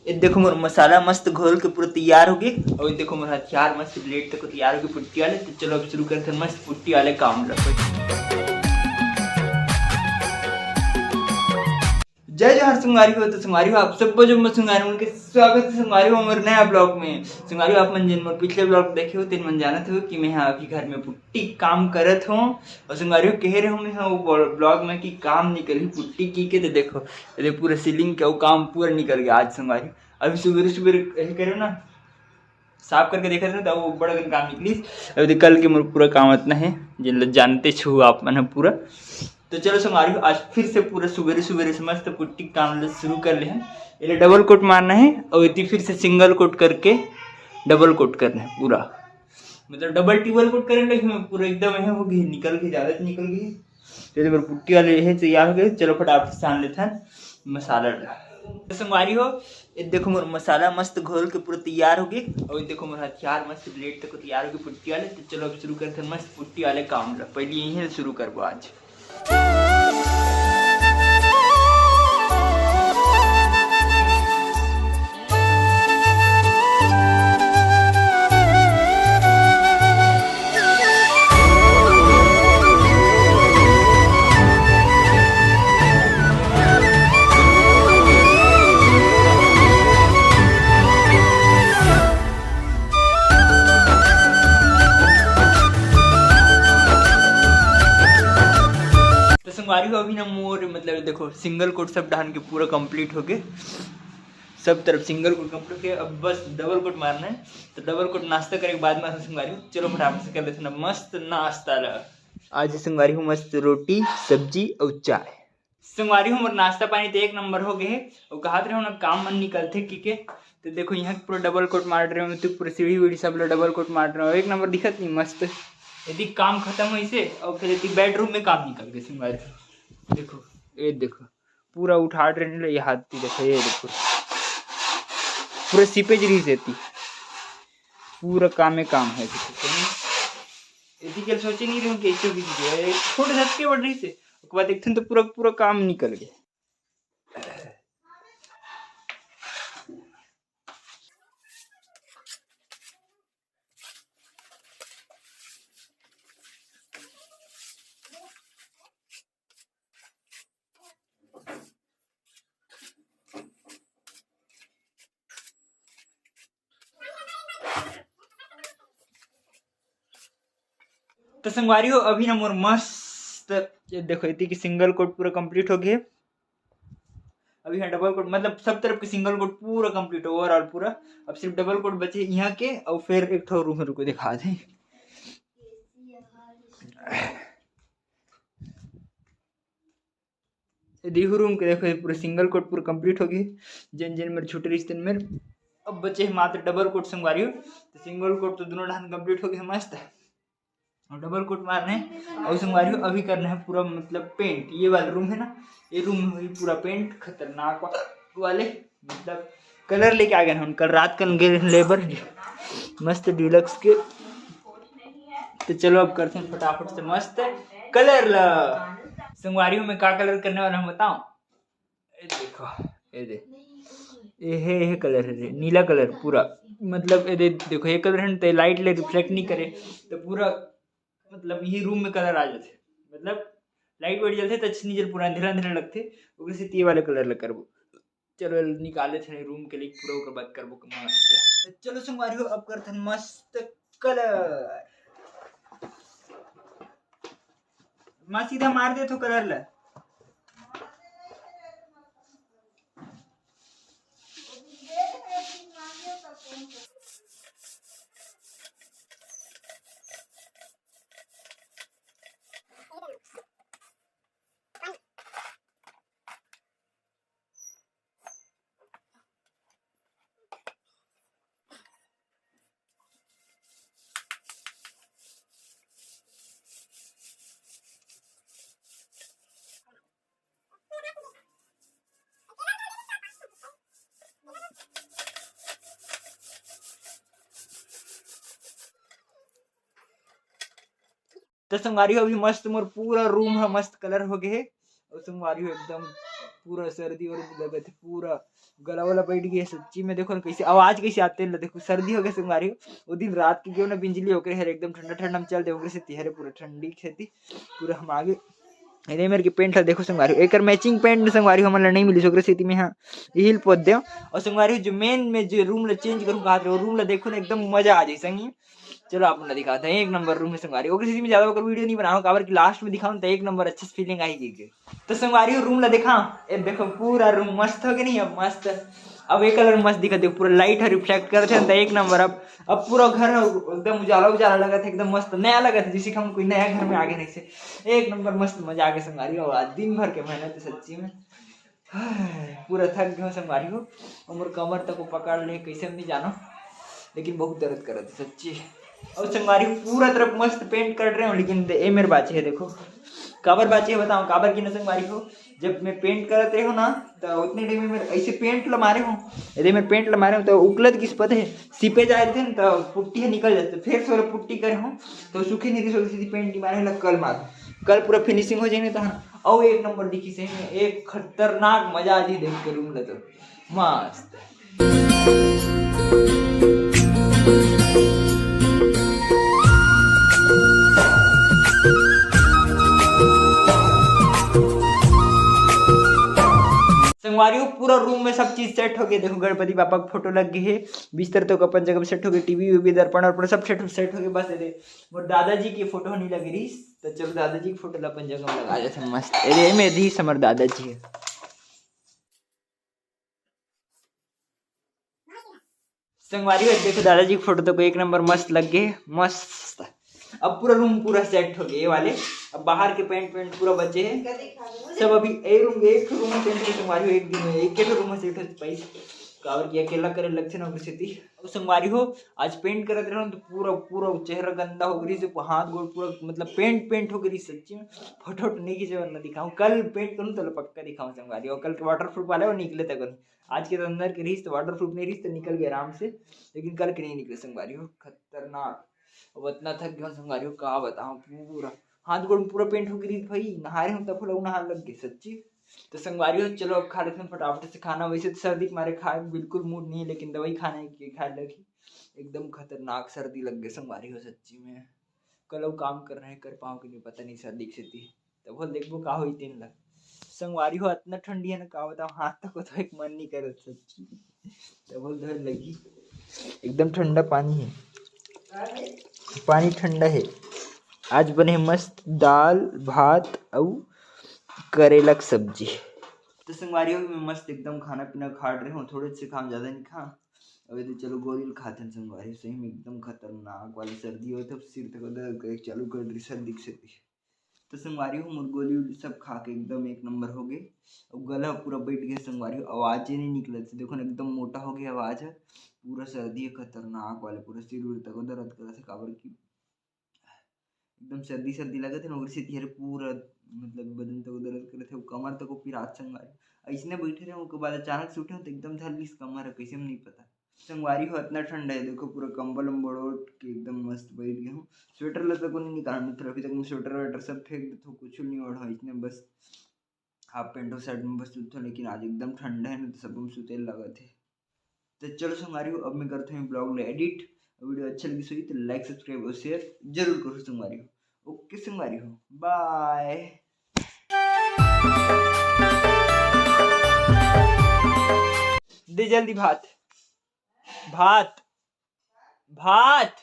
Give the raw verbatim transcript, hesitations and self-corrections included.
ये देखो, मोर मसाला मस्त घोल के पूरा तैयार हो गए। और ये देखो, मोर हथियार मस्त ब्लेड तक तैयार हो गए पुट्टी वाले। तो चलो, अब शुरू करते हैं मस्त पुट्टी वाले काम ला। जय जोहार संगवारी हो। तो संगवारी हो, आप सब जो मैं संगवारी मन के स्वागत है संगवारी हो, मोर नया ब्लॉग में। संगवारी हो, आप मन जिन मोर पिछले ब्लॉग देखे हो, तेन मन जानत हो कि मैं यहाँ अभी घर में पुट्टी काम करत हूँ। और संगवारी हो, कहे रहे हूँ मैं हाँ वो ब्लॉग में कि काम निकली पुट्टी की के, तो देखो, ये पूरा सीलिंग के वो काम पूरा निकल गया आज संगवारी। अभी सुबह सुबह यही करे ना, साफ करके देखा था, तो वो बड़ा दिन काम निकली। अभी देख, कल के मोर पूरा काम इतना है, जिन लोग जानते छू आप मन ह पूरा। तो चलो संगवारी हो, आज फिर से पूरा सुबेरे सुबेरे से मस्त पुट्टी काम ले शुरू कर ले हैं। ये डबल कोट मारना है और इतनी फिर से सिंगल कोट करके डबल कोट करना है पूरा, मतलब डबल टिबल कोट करने लगे हैं, पूरा एकदम है हो गई, निकल गई, ज्यादा निकल गई। तो ये बार पुट्टी वाले ये तैयार हो गए। चलो फटाफट से छान लेते हैं मसाला ला। तो संगवारी हो, ये देखो मोर मसाला मस्त घोल के पूरा तैयार हो गए। और ये देखो मोर हथियार मस्त ब्लेड तक तैयार हो गए पुट्टी वाले। तो चलो अब शुरू करते हैं मस्त पुट्टी वाले काम ला। पहले यही शुरू करबो आज। तो संगवारी हो, अभी ना मोर मतलब देखो सिंगल कोट सब डाहन के पूरा कंप्लीट हो गए, सब तरफ सिंगल कोट कंप्लीट हो गए। अब बस डबल कोट मारना है। तो डबल कोट नाश्ता करे के बाद में संगवारी हो, चलो फटाफट से कर लेते हैं ना मस्त नाश्ता ला। आज संगवारी हो मस्त रोटी सब्जी और चाय। संगवारी हो मोर नाश्ता पानी तो एक नंबर हो गए है। और कहत रहे हो ना काम मन निकलते की के, तो देखो यहाँ पूरा डबल कोट मार रहे हो, तो पूरा सीढ़ी वीढ़ी सब लो डबल कोट मार रहे हो, एक नंबर दिखत नहीं मस्त। यदि काम खत्म हो इसे और फिर यदि बेडरूम में काम निकल गए संगवारी हो। देखो, ये देखो, पूरा उठा रहे हैं, ये हाथ थी देखो, ये देखो, पूरा सीपेज रही रहती, पूरा काम में काम है। यदि कल सोचे नहीं रहे हो कि ऐसे भी चीजें है, छोटे झटके बढ़ रही से, ओकर बाद एक तो पूरा पूरा काम निकल गया। तो संगवारी हो, अभी ना मोर मस्त, ये देखो, इतनी की सिंगल कोट पूरा कंप्लीट हो गया। अभी यहाँ डबल कोट, मतलब सब तरफ के सिंगल कोट पूरा कंप्लीट हो, ओवरऑल पूरा। अब सिर्फ डबल कोट बचे यहाँ के, और फिर एक ठो रूम है, रुको दिखा दे। ये देखो रूम के, देखो ये पूरा सिंगल कोट पूरा कंप्लीट हो गई। जिन जिन मेरे छुट्टी रही, तेन मेरे अब बचे है मात्र डबल कोट संगवारी हो। तो सिंगल कोट तो दोनों ढान कंप्लीट हो गए मस्त, और डबल कोट मारने हैं। और संगवारी हो अभी करना है पूरा मतलब पेंट। ये वाला रूम है ना, ये रूम में हुई पूरा पेंट खतरनाक वा-, वाले, मतलब कलर लेके आ गए हैं हम कल रात, कल गए लेबर मस्त डीलक्स के। तो चलो अब करते हैं फटाफट से मस्त कलर ला। संगवारी हो मैं का कलर करने वाला हूँ बताओ। ये देखो, ये दे, ये है, ये कलर है, नीला कलर पूरा। मतलब ये दे, देखो ये कलर है ना, तो लाइट ले रिफ्लेक्ट नहीं करे, तो पूरा मतलब ये रूम में कलर आ जाते, मतलब लाइट वाइट जलते तो अच्छे नहीं जल, पूरा अंधेरा अंधेरा लगते। ओकरे से ये वाले कलर लग करबो। चलो निकाले थे रूम के लिए पूरा, ओकर बाद करबो मस्त। तो चलो संगवारी हो अब करते हैं मस्त कलर। माँ सीधा मार दे तो कलर ला। तो संगवारी हो, अभी मस्त मोर पूरा रूम है, मस्त कलर हो गए है। और संगवारी हो, एकदम पूरा सर्दी और लगत है, पूरा गला वाला बैठ गया सच्ची में। देखो ना कैसे आवाज कैसे आते हैं, देखो सर्दी हो गया संगवारी हो। वो दिन रात के गयो ना बिजली ओकरे हरे एकदम ठंडा ठंडा में चल दे ओकरे सेती हरे पूरा ठंडी खेती पूरा हम आगे। अरे मेरे के पेंट ला देखो संगवारी हो, एकर मैचिंग पेंट संगवारी हो हमन ला नहीं मिली ओकरे सेती में हाँ यही पोत दे। और संगवारी हो जो मेन में जो रूम ला चेंज करूँ कहा रूम ला देखो ना एकदम मजा आ जाए संगी। चलो आप ला दिखाते हैं एक नंबर रूम है संगवारी। ओकरे सेती में ज्यादा ओकर वीडियो नहीं बनाऊँ काबर कि लास्ट में दिखाऊँ तो एक नंबर अच्छे से फीलिंग आएगी। तो संगवारी हो रूम ला देखा, ए देखो पूरा रूम मस्त हो गया नहीं अब मस्त। अब एक कलर मस्त दिखत है पूरा लाइट है रिफ्लेक्ट करत है तो एक नंबर। अब अब पूरा घर एकदम उजाला उजाला लगत है एकदम मस्त नया लगत है जैसे कि हम कोई नया घर में आ गए नहीं से। एक नंबर मस्त मजा आ गया संगवारी हो। आज दिन भर के मेहनत है सच्ची में। पूरा थक गए संगवारी हो। और मोर कमर तक पकड़ ले कैसे हम नहीं जानो लेकिन बहुत दर्द करत है सच्ची। और संगवारी हो पूरा तरफ मस्त पेंट कर रहे हो लेकिन ए मेरे बाचे है देखो। काबर बाचे है बताओ काबर की ना संगवारी हो। जब मैं पेंट करत रहे हो ना तो उतने टाइम में ऐसे पेंट ला मारे हो। यदि मैं पेंट ला मारे हो तो उकलत किस पता है सिपे जाए थे ना तो पुट्टी है निकल जाते फिर से पुट्टी करे हो। तो सूखे नहीं रही सीधी पेंट नहीं मारे हो कल मार कल पूरा फिनिशिंग हो जाए तो हाँ। और एक नंबर दिखी से एक खतरनाक मजा आ जी देख के रूम ला तो मस्त। संगवारी हो पूरा रूम में सब चीज सेट हो गए। देखो गणपति बापा का फोटो लग गए है बिस्तर तो अपन जगह सेट हो गए टीवी वीवी दर्पण अर्पण सब सेट सेट हो गए। बस ये मोर दादाजी की फोटो नहीं लग रही तो चलो दादाजी की फोटो ला अपन जगह में लगा देते मस्त। अरे में दी समर दादाजी है। संगवारी हो देखो दादाजी की फोटो तो एक नंबर मस्त लग गए मस्त। अब पूरा रूम पूरा सेट हो गए ये वाले। अब बाहर के पेंट पेंट पूरा बचे हैं सब अभी ए रूम एक रूम में पेंट संगवारी हो एक दिन में एक रूम में सेट हो पाई। काबर की अकेला करे लगथे ना ओकर सेती। अब संगवारी हो आज पेंट करत रहो तो पूरा पूरा चेहरा गंदा हो गई हाथ गोड़ पूरा मतलब पेंट पेंट हो गई सच्ची में। फोटो नहीं खींचे वरना दिखाऊँ कल पेंट करूँ तो पक्का दिखाऊँ संगवारी हो कल के वाटर प्रूफ वाले वो निकले तक आज के तो अंदर के रहीस तो वाटर प्रूफ नहीं रहीस तो निकल गए आराम से। लेकिन कल के नहीं निकले संगवारी हो खतरनाक। अब इतना थक गया संगवारी हो कहा बताऊँ पूरा हाथ गोड़ पूरा पेंट हो गई भाई नहाए हम तब लोग नहा लग गए सच्ची। तो संगवारी हो चलो अब खा लेते हैं फटाफट से खाना वैसे तो सर्दी के मारे खाए बिल्कुल मूड नहीं है लेकिन दवाई खाने की खाए लगी। एकदम खतरनाक सर्दी लग गई संगवारी हो सच्ची में। कल वो काम कर रहे हैं कर पाऊँ कि नहीं पता नहीं सर्दी की सेती। तब बोल देखबो का होई तेन ला। संगवारी हो इतना ठंडी है ना का बताओ हाथ तक तो एक मन नहीं करत सच्ची। तब बोल धर लगी एकदम ठंडा पानी है। पानी ठंडा है। आज बने मस्त दाल भात अउ करेला के सब्जी। तो संगवारी हो मैं मस्त एकदम खाना पीना खा रहे हूँ थोड़े से खाम ज्यादा नहीं खा। अबे तो चलो गोली खाते हैं संगवारी सही में एकदम खतरनाक वाली सर्दी हो तब सिर तक दर्द करे चालू कर रही सर्दी की सर्दी। तो संगवारी हो मोर गोली उली सब खा के एकदम एक नंबर हो गए। अब गला पूरा बैठ गया संगवारी हो आवाज ही नहीं निकलत देखो ना एकदम मोटा हो गया आवाज है। पूरा सर्दी है खतरनाक वाले पूरा सिर उर तक दर्द करत है काबर की एकदम सर्दी सर्दी लगत है ना ओकर सेती हरे पूरा मतलब बदन तक दर्द करत है कमर तक पिरात संगवारी। ऐसने बैठे रहे ओकर बाद अचानक से उठे तो एकदम धर लिस कमर है कैसे नहीं पता। संगवारी हो इतना ठंडा है देखो पूरा कंबल उम्बल ओढ़ के एकदम मस्त बैठ गया हूँ। स्वेटर ला तको नहीं निकालना फिर अभी तक मैं स्वेटर वेटर सब फेंक देता हूँ कुछ नहीं ओढ़ा इतने बस हाफ पैंट और शर्ट में बस सुतता हूँ लेकिन आज एकदम ठंडा है ना तो सब में सुते लगा थे। तो चलो संगवारी हो अब मैं करता हूँ ब्लॉग ले एडिट। वीडियो अच्छा लगी सही तो लाइक सब्सक्राइब और शेयर जरूर करो संगवारी हो। ओके संगवारी हो बाय। दे जल्दी भात भात भात।